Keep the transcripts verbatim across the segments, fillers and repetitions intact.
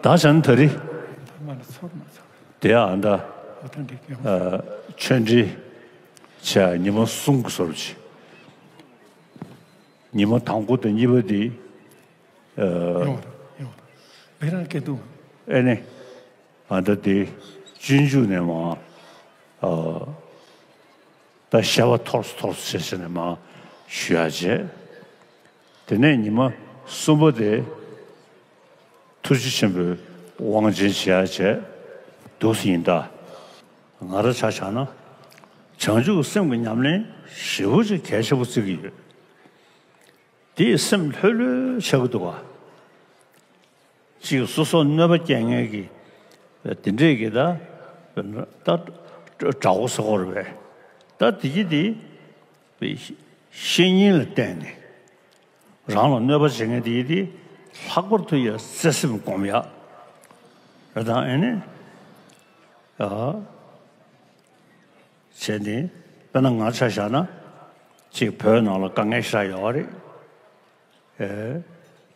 ད་བྱས་ན་ད་རེས་དེ་ཡང་ད་ཆོས་འབྲེལ་བྱས་ཉི་མ་གསུམ་གྱི་བཟོ་འདྲ་ཅིག་ཉི་མ་དང་པོ་དང་གཉིས་པ་དེ། ཡོང་བ་དང་ཡོང་བ་དང་བེ་རང་སྐད་འདུག་ཨེ་ནི། ཨ་ད་དེ་སྤྱོད་འཇུག་ནས་མ། ཨ་ད་བཤད་པ་ཐོར་སོ་ཐོར་སོ་བྱས་བྱས་ནས་མ་ཞུ་ཡ་བྱས། དེ་ནས་ཉི་མ་གསུམ་པ་དེ་ཐུགས་རྗེ་ཆེན་པོའི་དབང་ཆེན་བྱེད་ཡ་བྱས་འདུག་སེ་ཡིན་ད། ང་རང་ཆ་བཞག་ན་བྱང་ཆུབ་སེམས་ཀྱི་ཉམས་ལེན་ཞེ་པོ་ཅིག་གལ་ཆེན་པོ་བརྩི་གི་ཡོད། དེས་སེམས་ལྷོད་ལྷོད་ཆགས་ཀྱི་འདུག་ག་གཅིག་སོ་སོར་གནོད་པ་སྐྱེལ་མཁན་གྱི་དེ་འདྲས་ཀྱི་ད་ད་དགྲ་བོ་ཟེར་དགོས་རེད་པས། ད་དེ་གྱིས་དེ་བཤེས་གཉེན་ལ་བརྟེན་ནས་རང་ལ་གནོད་པ་བྱེད་མཁན་དེ་གྱིས་དེ་ལྷག་པར་དུ་ཡ་བརྩེ་སེམས་སྒོམ་ཡ་རེད་དང་ཨེ་ནི་ཨ། བྱས་ནས་དཔེར་ན་ང་ཆ་བཞག་ན་ཅིག་བོད་ནང་ལ་དཀའ་ངལ་ཞེ་དྲག་ཡོད་རེད། ཨེ།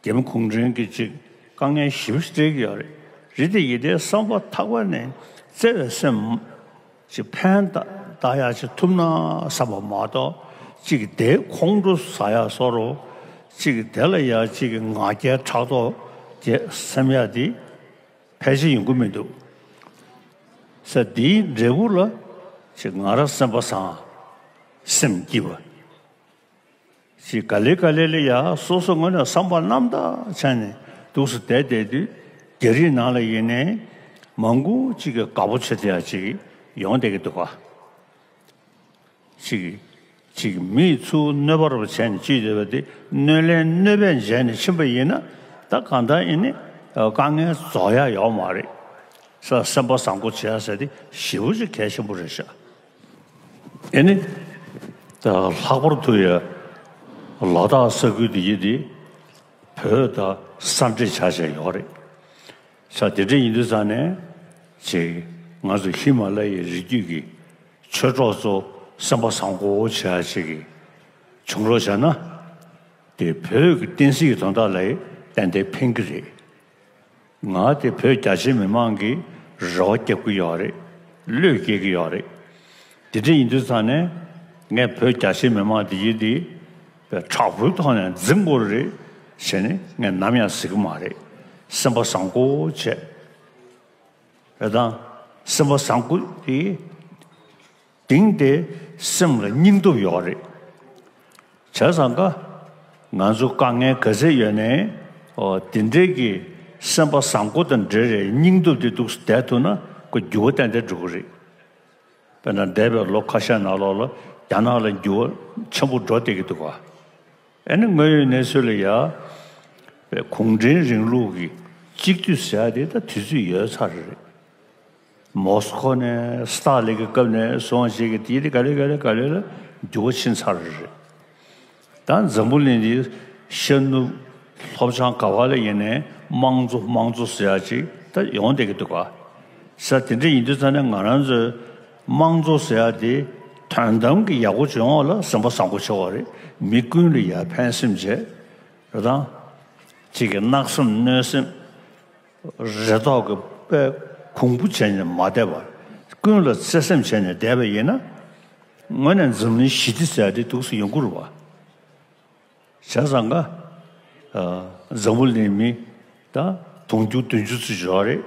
རྒྱ་མི་གུང་ཁྲན་གྱིས་ཅིག་དཀའ་ངལ་ཞེ་པོ་ཞིག་སྤྲད་ཀྱི་ཡོད་རེད། རེད་དེ་ཡིན་དེ་བསམ་པ་ཐག་པ་ནས་བརྩེ་བའི་སེམས་ཅིག་ཕན་བཏགས་ཡག་ཅིག་ཐུབ་ན་བསམ་པ་མ་གཏོགས་ཅིག་དེ་ཁོང་ཁྲོ་ཟ་ཡག་བཟོ་འདྲ་ཅིག་དེ་ལ་ཡ་ཅིག་ང་རྒྱལ་ཕྲག་དོག་དེ་སེམས་ཡག་དེ། ཕལ་ཆེར་ཡོང་གི་མི་འདུག་ས། དེའི་འབྲས་བུ་ལ་ཅིག་ང་རང་སེམས་པ་བཟང་། སེམས་སྐྱིད་པ། ཅིག་ག་ལེ་ག་ལེ་ལ་ཡ་སོ་སོ་ངོས་ནས་བསམ་པ་རྣམ་དག་བྱས་ནས་འདུག་སེ་བསྡད་བསྡད་དུས་རྒྱ་རིགས་ནང་ལ་ཡིན་ནའི་མང་པོ་ཅིག་གི་དགའ་པོ་བྱེད་ཐུབ་ཡ་ཅིག་ཡོང་བསྡད་ཀྱི་འདུག་ག་ཅིག་ཅིག་མིས་ཚུར་གནོད་པ་རུ་བྱས་ནས་ཅིག་བསྡད་པ་དེ་གནོད་ལན་གནོད་པས་འཇལ་ནས་ཕྱིན་པ་ཡིན་ན་ད་གང་ལྟར་ཡིན་ནི་དཀའ་ངལ་རྫོགས་ཡ་ཡོད་མ་རེད། ས་སེམས་པ་བཟང་པོ་བྱེད་ཡ་ཟེར་དེ་ཞེ་པོ་ཅིག་གལ་ཆེན་པོ་རེད་ཤག་ཨེ་ནི་ད་ལྷག་པར་དུ་ཡ་ལ་དྭགས་ས་ཁུལ་དེ་ཡིན་དེ་བོད་དང་ས་འདྲེས་ཆགས་བྱས་ཡོད་རེད། ས་དེ་འདྲ་ཡིན་དུས་ཙང་ནས་ཅིག་ང་ཚོ་ཧི་མ་ལ་ཡའི་རི་རྒྱུད་ཀྱི་ཆོས་གྲོགས་ཚོ་སེམས་པ་བཟང་པོ་བྱེད་ཡ་ཅིག་གི་བྱུང་རོགས་བྱས་ན་དེ་བོད་ཀྱི་བསྟན་སྲིད་ཀྱི་དོན་དག་ལ་ཏན་ཏན་ཕན་གྱི་རེད། ང་དེ་བོད་རྒྱ་ཆེ་མི་མང་གི་རེ་བ་རྒྱབ་ཀྱི་ཡོད་རེད། བློས་འགེལ་གྱི་ཡོད་རེད། དེ་འདྲ་ཡིན་དུས་ཙང་ནས་ངས་བོད་རྒྱ་ཆེ་མི་མང་དེ་ཡིན་དེ་དྲག་པོའི་ཐོག་ནས་འཛིང་དགོས་རེད་ཟེར་ནས་ངས་ནམ་ཡང་ཟེར་གྱི་མ་རེད། སེམས་པ་བཟང་པོ་བྱས། རེད་དང་། སེམས་པ་བཟང་པོ་དེ་གཏིང་དེ་སེམས་ལ་སྙིང་སྟོབས་ཡོད་རེད། བྱས་ཙང་ཀ་ང་ཚོ་དཀའ་ངལ་ག་ཚད་ཡོད་ནའི་ཨོ་དེ་འདྲའི་གི་སེམས་པ་བཟང་པོ་དང་འབྲེལ་རེད་སྙིང་སྟོབས་དེ་འདུག་བསྡད་ཐུབ་ན་ཁོ་འགྱུར་བ་ཏན་ཏན་འགྲོ་གི་རེད། དཔེར་ན་འདས་པའི་ལོ་ཁ་ཤས་ནང་ལོགས་ལ་རྒྱ་ནག་ལ་འགྱུར་བ་ཆེན་པོ་འགྲོ་བསྡད་ཀྱི་འདུག་ག་ཨེ་ནི་དངོས་ཡོད་གནས་ཚུལ་ལ་ཡ། པའི་གུང་ཁྲན་རིང་ལུགས་ཀྱི་གཅིག་སྡུད་ཟེར་ཡ་དེ་ད་དུས་ཚོད་ཡོལ་ཚར་རེད། མོ་སི་ཁོ་ནས་སི་ཏཱ་ལིན་གྱི་སྐབས་ནས་སོང་བ་ཞིག་གི་དེ་དེ་ག་ལེ་ག་ལེ་ག་ལེ་ལ་འགྱུར་བ་ཕྱིན་ཚར་རེད། ད་འཛམ་བུ་གླིང་འདི་ཤར་ནུབ་ལྷོ་བྱང་ག་བ་ལ་ཡིན་ནའི་དམངས་གཙོ་དམངས་གཙོ་ཟེར་ཡ་ཅིག་ད་ཡོང་བསྡད་ཀྱི་འདུག་ག་ས་དེ་འདྲ་ཡིན་དུས་ཙང་ནས་ང་རང་ཚོའི་དམངས་གཙོ་ཟེར་ཡ་དེ་དོན་དམ་གྱི་ཡག་པོ་བྱུང་བ་ལ་སེམས་པ་བཟང་པོ་བྱེད་དགོས་རེད། མི་ཀུན་ལ་ཡ་ཕན་སེམས་བྱེད་རེད་དང་། གཅིག་གི་གནག་སེམས་གནོད་སེམས་རེ་དོགས་ཀྱི་དཔེ་གོང་བུ་བྱས་ནས་མ་བསྡད་པར་ཀུན་ལ་བརྩེ་སེམས་བྱས་ནས་བསྡད་པ་ཡིན་ན་དངོས་གནས་འཛམ་གླིང་ཞི་བདེ་ཟེར་ཡ་དེ་འདུག་སེ་ཡོང་གི་རེད་བ། བྱས་ཙང་ཀ་ཨ་འཛམ་བུ་གླིང་མི་ད་དུང་ཕྱུར་བདུན་ཅུ་ཙམ་ཡོད་རེད།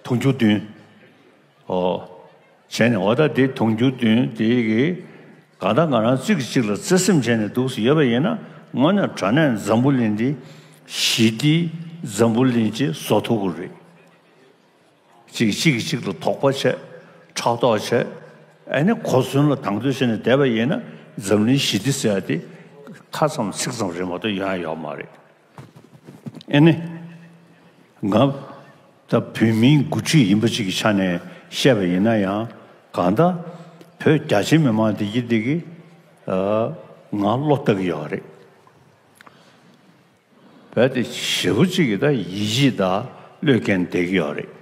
དུང་ཕྱུར་བདུན། ཨོ། བྱས་ནས་འོ་ད་དེ་དུང་ཕྱུར་བདུན་དེ་གི་གང་ལྟར་ང་རང་གཅིག་གིས་གཅིག་ལ་བརྩེ་སེམས་བྱས་ནས་འདུག་སེ་ཡོད་པ་ཡིན་ན་དངོས་གནས་དྲང་གནས་འཛམ་བུ་གླིང་འདི་ཞི་བདེའི་འཛམ་བུ་གླིང་ཅིག་བཟོ་ཐུབ་ཀྱི་རེད། གཅིག་གིས་གཅིག་གཅིག་ལ་དོགས་པ་བྱས། ཕྲག་དོག་བྱས། ཨ་ནི་གོ་མཚོན་ལ་དང་དོད་བྱས་ནས་བསྡད་པ་ཡིན་ན་འཛམ་གླིང་ཞི་བདེ་ཟེར་ཡ་དེ་ཁ་ཙམ་ཚིག་ཙམ་རེད་མ་གཏོགས་ཡོང་ཡ་ཡོད་མ་རེད། ཨེ་ནི། ང་ད་བོད་མིའི་འགོ་ཁྲིད་ཡིན་པ་ཅིག་གི་ཆ་ནས་བཤད་པ་ཡིན་ན་ཡང་གང་ལྟར་བོད་རྒྱ་ཆེ་མི་མང་འདི་གི་འདི་གི་ང་བློ་གཏད་ཀྱི་ཡོད་རེད། བོད་དེ་ཞེ་པོ་ཅིག་གི་ད་ཡིད་ཆེས་དང་བློས་འགེལ་བསྡད་ཀྱི་ཡོད་རེད།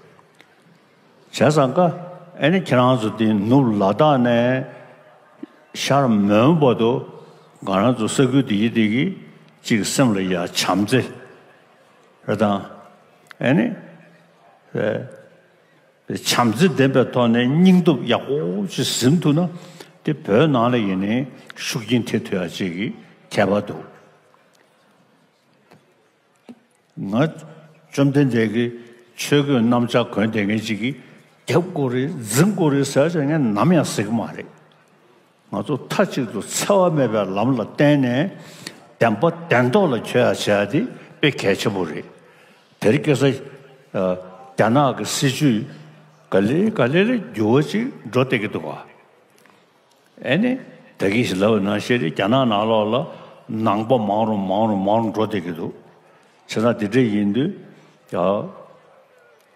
བྱས་ཙང་ཀ་ཨེ་ནི་ཁྱེད་རང་ཚོ་དེ་ནུབ་ལ་དྭགས་ནས་ཤར་མོན་བར་དུ་ང་རང་ཚོ་ས་ཁུལ་དེ་ཡི་དེ་གི་གཅིག་སེམས་ལ་ཡ་བྱམས་བརྩེ་རེད་དང་། ཨེ་ནི་ བྱམས་བརྩེ་ལྡན་པའི་ཐོག་ནས་སྙིང་སྟོབས་ཡག་པོ་ཞིག་ཟིན་ཐུབ་ན། དེ་བོད་ནང་ལ་ཡིན་ནའི་ཤུགས་རྐྱེན་ཐེབས་ཐུབ་ཡ་ཅིག་གི་ཁྱད་པར་འདུག་ང་བཅོམ་ལྡན་འདས་ཀྱི་ཆོས་གོས་གནམ་ལྕགས་གོན་བསྡད་མཁན་ཅིག་གིས་རྒྱབ་དགོས་རེད། འཛིང་དགོས་རེད་ཟེར་བྱས་ངས་ནམ་ཡང་ཟེར་གྱི་མ་རེད། ང་ཚོ་མཐའ་གཅིག་ཏུ་འཚེ་བ་མེད་པའི་ལམ་ལ་བརྟེན་ནས་བདེན་པ་བདེན་ཐོག་ལ་འཁྱོལ་ཡ་བྱེད་ཡ་དེ་དཔེ་གལ་ཆེན་པོ་རེད། དེ་རིང་ཁ་སང་རྒྱ་ནག་གི་སྲིད་བྱུས་ག་ལེ་ག་ལེ་ལ་འགྱུར་བ་ཅིག་འགྲོ་བསྡད་ཀྱི་འདུག་ག་ཨེ་ནི། ད་གིན་ཞིག་ལབ་པ་ནང་བཞིན་རེད། རྒྱ་ནག་ནང་ལོགས་ལ་ནང་པ་མང་རུ་མང་རུ་མང་རུ་འགྲོ་བསྡད་ཀྱི་འདུག་བྱས་ཙང་དེ་འདྲ་ཡིན་དུས་ཡ།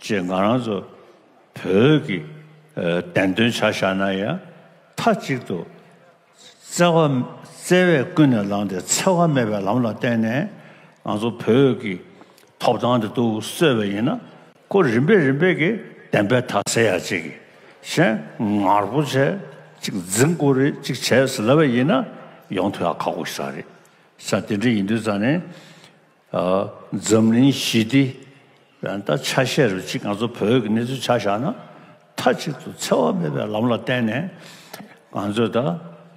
ཅེས་ང་རང་ཚོ་བོད་ཀྱི་ཨ་བདེན་དོན་ཆ་བཞག་ན་ཡང་མཐའ་གཅིག་ཏུ་བརྩེ་བ་བརྩེ་བས་ཀུན་ནས་བསླངས་ཏེ་འཚེ་བ་མེད་པའི་ལམ་ལ་བརྟེན་ནས་ང་ཚོ་བོད་ཀྱི་ཐོབ་ཐང་དེ་ཚོ་རྩོད་པ་ཡིན་ན། ཁོ་རིམ་པས་རིམ་པས་ཀྱིས་བདེན་པའི་མཐའ་གསལ་ཡ་ཅིག་གཞན་ངར་པོ་བྱས་ཅིག་འཛིང་དགོས་རེད། ཅིག་བྱས་ཟེར་ལབ་པ་ཡིན་ན་ཡོང་ཐུབ་ཡ་ཁག་པོ་ཞིག་རེད། ས་དེ་འདྲ་ཡིན་དུས་ཙང་ནས་ཨ་འཛམ་གླིང་ཞི་བདེ་ད་ཆ་ཤས་རུ་ཅིག་ང་ཚོ་བོད་ཀྱི་གནས་ཚུལ་ཆ་བཞག་ན། མཐའ་གཅིག་ཏུ་འཚེ་བ་མེད་པའི་ལམ་ལ་བརྟེན་ནས་ང་ཚོས་ད་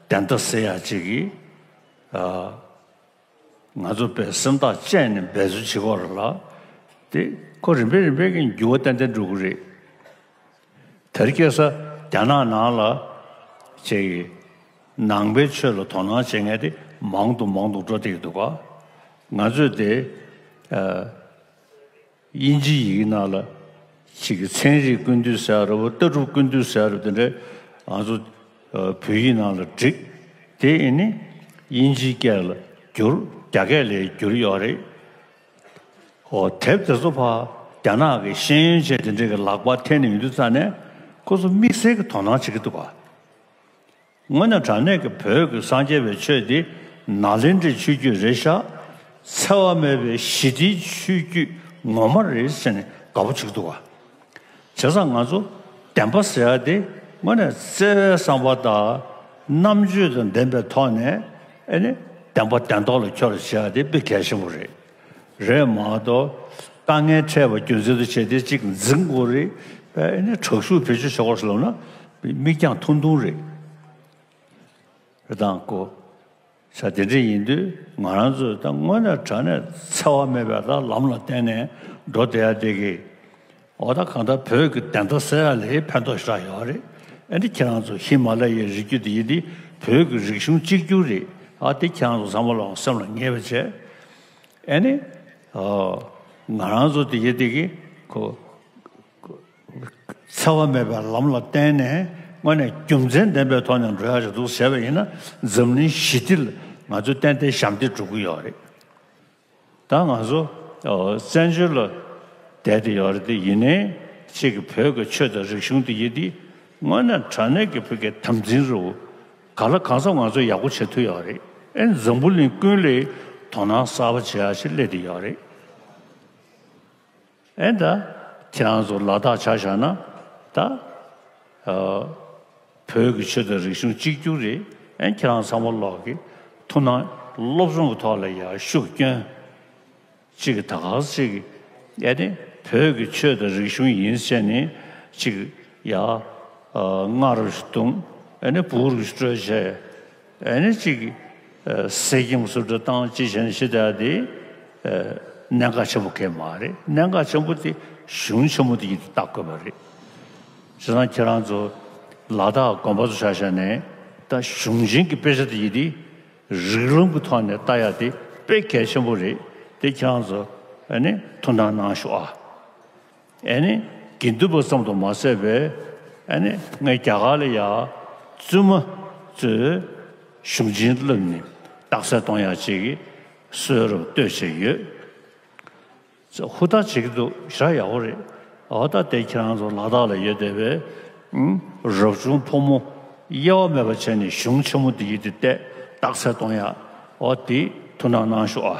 བདེན་མཐའ་གསལ་ཡ་ཅིག་གིས་ཨ། ང་ཚོ་དཔེ་སེམས་ཐག་བཅད་ནས་འབད་རྩོལ་བྱེད་དགོས་རེད་ལ། དེ་ཁོ་རིམ་པས་རིམ་པས་ཀྱིས་འགྱུར་བ་ཏན་ཏན་འགྲོ་གི་རེད། དེ་རིང་ཁ་སང་རྒྱ་ནག་ནང་ལ་ཅིག་ནང་པའི་ཆོས་ལ་དོ་སྣང་བྱེད་མཁན་དེ་མང་དུ་མང་དུ་འགྲོ་བསྡད་ཀྱི་འདུག་ག་ང་ཚོས་དེ་ཨ། དབྱིན་ཇིའི་ཡི་གེ་ནང་ལ་ཅིག་གི་ཚན་རིག་ཀུན་བཏུས་ཟེར་ཡ་རེད་བ། ལྟ་གྲུབ་ཀུན་བཏུས་ཟེར་ཡ་རེད་བ། དེ་འདྲའི་ང་ཚོ་ཨ་བོད་ཡིག་ནང་ལ་བསྒྲིགས། དེ་ཨེ་ནི་དབྱིན་ཇིའི་སྐད་ལ་བསྒྱུར། རྒྱ་སྐད་ལ་བསྒྱུར་ཡོད་རེད། འོ་དེབ་དེ་ཚོ་ཕར་རྒྱ་ནག་གི་ཤེས་ཡོན་ཅན་དེ་འདྲའི་གི་ལག་པར་ཐེབས་ནས་ཡོང་དུས་ཙང་ནས་ཁོ་ཚོ་དམིགས་བསལ་གྱི་དོ་སྣང་བྱེད་ཀྱི་འདུག་ག་དངོས་གནས་དྲང་གནས་ཀྱི་བོད་ཀྱི་སངས་རྒྱས་པའི་ཆོས་འདི་ནཱ་ལེནྡྲའི་ཆོས་བརྒྱུད་རེད་ཤག་འཚེ་བ་མེད་པའི་ཞི་བདེའི་ཆོས་བརྒྱུད་ངོ་མ་རེད་ཟེར་ནས་དགའ་པོ་བྱེད་ཀྱི་འདུག་ག་བྱས་ཙང་ང་ཚོ་བདེན་པ་ཟེར་ཡ་དེ་དངོས་གནས་བརྩེ་བའི་བསམ་པ་དང་རྣམ་དཔྱོད་དང་ལྡན་པའི་ཐོག་ནས་ཨེ་ནི་བདེན་པ་བདེན་ཐོག་ལ་འཁྱོལ་བྱེད་ཡ་དེ་དཔེ་གལ་ཆེན་པོ་རེད། རེད་མ་གཏོགས་དཀའ་ངལ་འཕྲད་པ་རྒྱུ་མཚན་དུ་བྱས་ཏེ་གཅིག་འཛིང་དགོས་རེད། ཨེ་ནི་དྲག་ཤུགས་བེད་སྤྱོད་བྱེད་དགོས་ཟེར་ལབ་ན་མིག་རྒྱང་ཐུང་ཐུང་རེད། རེད་དང་ཀོ། ས་དེ་འདྲ་ཡིན་དུས་ང་རང་ཚོས་ད་དངོས་གནས་དྲང་གནས་འཚེ་བ་མེད་པའི་ད་ལམ་ལ་བརྟེན་ནས་འགྲོ་བསྡད་ཡ་དེ་གི་འོ་ད་གང་ལྟར་བོད་ཀྱི་བདེན་མཐའ་གསལ་ཡ་ལ་ཕན་ཐོགས་ཞེ་དྲག་ཡོད་རེད། ཨ་ནི་ཁྱེད་རང་ཚོ་ཧི་མ་ལ་ཡའི་རི་རྒྱུད་དེ་ཡིན་དེ་བོད་ཀྱི་རིག་གཞུང་གཅིག་གྱུར་རེད། ཨ་དེ་ཁྱེད་རང་ཚོ་ཚང་མ་ལ་སེམས་ལ་ངེས་པ་བྱས། ཨ་ནི་ཨ་ང་རང་ཚོ་དེ་ཡིན་དེ་གི་ཁོ། འཚེ་བ་མེད་པའི་ལམ་ལ་བརྟེན་ནས་དངོས་གནས་རྒྱུ་མཚན་ལྡན་པའི་ཐོག་ནས་འགྲོ་ཡག་ཅིག་འདུག་ཟེར་བ་ཡིན་ན་འཛམ་གླིང་ཞི་བདེ་ལ་ང་ཚོས་ཏན་ཏན་ཞབས་འདེགས་སྒྲུབ་ཀྱི་ཡོད་རེད། ད་ང་ཚོ་ཨོ་བཙན་བྱོལ་ལ་བསྡད་དེ་ཡོད་རེད་དེ་ཡིན་ནའི་གཅིག་གི་བོད་ཀྱི་ཆོས་དང་རིག་གཞུང་དེ་ཡིན་དེ་དངོས་གནས་དྲང་གནས་ཀྱི་བོད་ཀྱི་དམ་འཛིན་རུ་ག་ལ་གང་འཚམ་ང་ཚོས་ཡག་པོ་བྱེད་ཐུབ་ཡོད་རེད། ཨེ་འཛམ་བུ་གླིང་ཀུན་ལ་དོ་སྣང་གསར་པ་བྱེད་ཡག་ཞིག་སླེབས་བསྡད་ཡོད་རེད། ཨེ་ད། ཁྱེད་རང་ཚོ་ལ་དྭགས་ཆ་བཞག་ན་ད། ཨ། བོད་ཀྱི་ཆོས་དང་རིག་གཞུང་གཅིག་གྱུར་རེད། ཨེ་ཁྱེད་རང་ཚང་མ་ལོག་གི་ཐུགས་སྣང་སློབ་སྦྱོང་གི་ཐོག་ལ་ཡར་ཤུགས་བསྐྱོན། གཅིག་གི་ད་ག་ཅིག་ཨེ་ནི་བོད་ཀྱི་ཆོས་དང་རིག་གཞུང་ཡིན་ཟེར་ནས་གཅིག་ཡ། ཨ། རྔ་རུ་བརྡུངས། ཨེ་ནི་སྦུག་རུ་སྤྲོད་བྱས། ཨེ་ནི་གཅིག་ཨ། ཟས་སྐྱེམས་སུ་འགྲོ་བཏང་ཅི་བྱས་ནས་ཤི་བསྡད་དེ། ཨ། གནད་འགག་ཆེན་པོ་གང་མ་རེད། གནད་འགག་ཆེན་པོ་དེ་གཞུང་ཆེན་མོ་དེ་ཡིན་དེ་བལྟ་དགོས་པ་རེད། བྱས་ཙང་ཁྱེད་རང་ཚོ་ལ་དྭགས་དགོན་པ་ཚོ་ཆ་བཞག་ནས་ད་གཞུང་ཆེན་གྱི་དཔེ་ཆ་དེ་ཡིན་དེ་རིགས་ལམ་གྱི་ཐོག་ནས་ལྟ་ཡ་དེ་དཔེ་གལ་ཆེན་པོ་རེད། དེ་ཁྱེད་རང་ཚོ་ཨ་ནི་ཐུགས་སྣང་གནང་ཤོག་ཨ། ཨ་ནི་དགེ་འདུན་པ་ཙམ་དུ་མ་ཟད་པའི་ཨ་ནི་ངས་རྒྱ་གར་ལ་ཡ་བཙུན་མ་ཚོས་གཞུང་ཆེན་བསླབས་ནས་རྟགས་གསལ་གཏོང་ཡག་ཅིག་གི་གསོལ་རས་བཏོད་བྱས་ཡོད། ཧུར་ཐག་བྱེད་ཀྱི་འདུག་ཞེ་དྲག་ཡག་པོ་རེད། འོ་ད་དེ་ཁྱེད་རང་ཚོ་ལ་དྭགས་ལ་ཡོད་བསྡད་པའི་ཨུམ་རབ་བྱུང་ཕོ་མོ་དབྱེ་བ་མེད་པ་བྱས་ནས་གཞུང་ཆེན་མོ་འདི་ཡིན་དེ་བལྟས་རྟགས་གསལ་གཏོང་ཡག་འོ་དེ་ཐུགས་སྣང་གནང་ཤོག་ཨ།